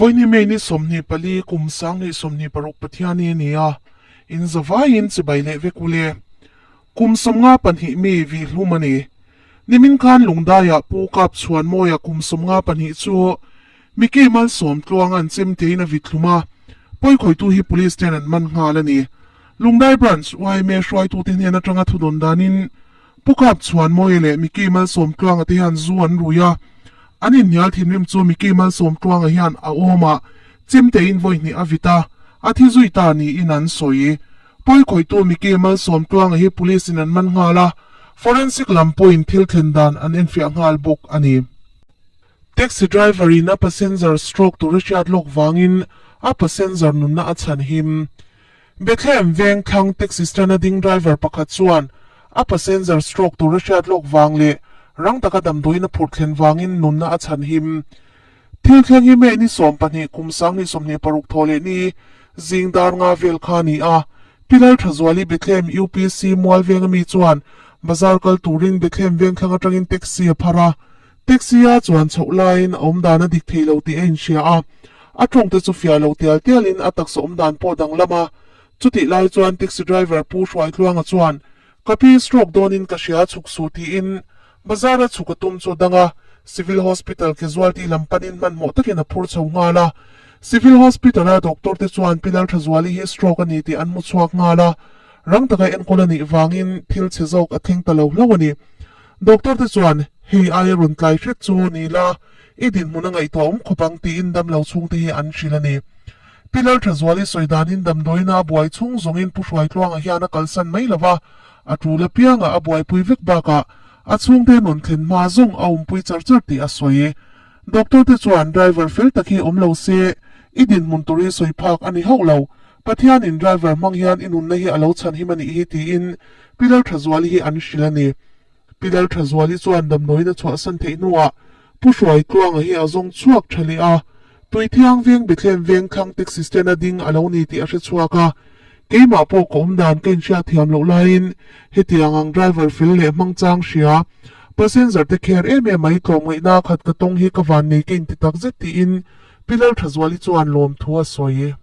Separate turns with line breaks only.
Vawini May ni 24 kum 2026 Pathiani a ni a, in zavaiin chibai leh vek ule. Kum 52 mi vih hlum a ni. Nimin khan Lungdaiah Pu Kap Chhuanmawia kum 52 chu Mickey Malsawm tluang an chem tein a vit hlum a, pawikhawitu hi Police ten an man nghal a ni. Lungdai Branch yma hruaitute hnen atanga thudawn danin Pu Kap Chhuanmawia leh Mickey Malsawm tluanga te hian zu an rui a, an inhnial thinrim chu Mickey Malsawm tluanga hian a awmah chem tein vawi hnih a vit a, a thi zui ta niin an sawi. Pawikhawitu Mickey Malsawm tluanga hi Police in an man nghal a, Forensic lam pawhin thil thlen dan an enfiah nghal bawk a ni. Taxi driver in a passenger stroke tur a hriat lawk vangin a passenger nunna a chhan him. Bethlehem veng thlang taxi stand a ding driver pakhat chuan a passenger stroke tur a hriat lawk vang leh rang taka damdawiin a phurh thlen vangin nunna a chhan him. Thil thleng hi May ni 12 kum 2026 thaw leh ni zing dar nga vel kha a ni a. Pi Lalthazuali Bethlehem UPC Mual veng ami chuan bazar kal turin Bethlehem veng thlang atangin taxi a phar a. Taxi a chuan chhoh laiin a awmdan a dik thei lo tih a inhria a, a tawngte chu fiah lo tial tialin a taksa awmdan pawh danglam a. Chutih lai chuan taxi driver Pu Hruaitluanga chuan, Ka pi stroke dawnin ka hria chhuk suh tiin bazar a chhuk a tum chu a dang a, Civil Hospital casualty lam panin hmanhmawh takin a phur chho nghal a. Civil Hospital a doctor te chuan Pi Lalthazuali hi stroke a ni tih an hmu chhuak nghal a, rang taka enkawl a nih vangin thil chhe zawk a thleng ta lo hlauh a ni. Doctor te chuan, Hei aia rawn tlai hret chu ni la, i dinhmun a ngaihtuah awm khawp ang tiin damlo chhungte hi an hrilh a ni. Pi Lalthazuali sawi danin damdawiina a buai chhung zawngin Pu Hruaitluanga hian a kalsan mai lo va, a tul apianga a buaipui vek bakah a chhungte rawn thlen hma zawng a awmpui char char tih a sawi. Doctor te chuan driver fel tak hi awm lo se, i dinhmun tur hi sawi phak a ni hauh lo, Pathianin driver hmang hian i nunna hi a lo chhanhim a nih hi tiin Pi Lalthazuali hi an hrilh a ni. Pi Lalthazuali chuan damdawiin a chhuahsan theih hnuah Pu Hruaitluanga hi a zawng chhuak tha leh a, Tuithiang veng Bethlehem veng thlang taxi stand a ding a lo ni tih a hre chhuak a, keimah pawh ka awm dan ka inhriat thiam loh laiin hetiang ang driver fel leh hmang chang hria passenger te care em em mai tlawmngaihna khat ka tawng hi ka van nei ka inti tak zet tiin Pi Lalthazuali chuan lawmthu a sawi.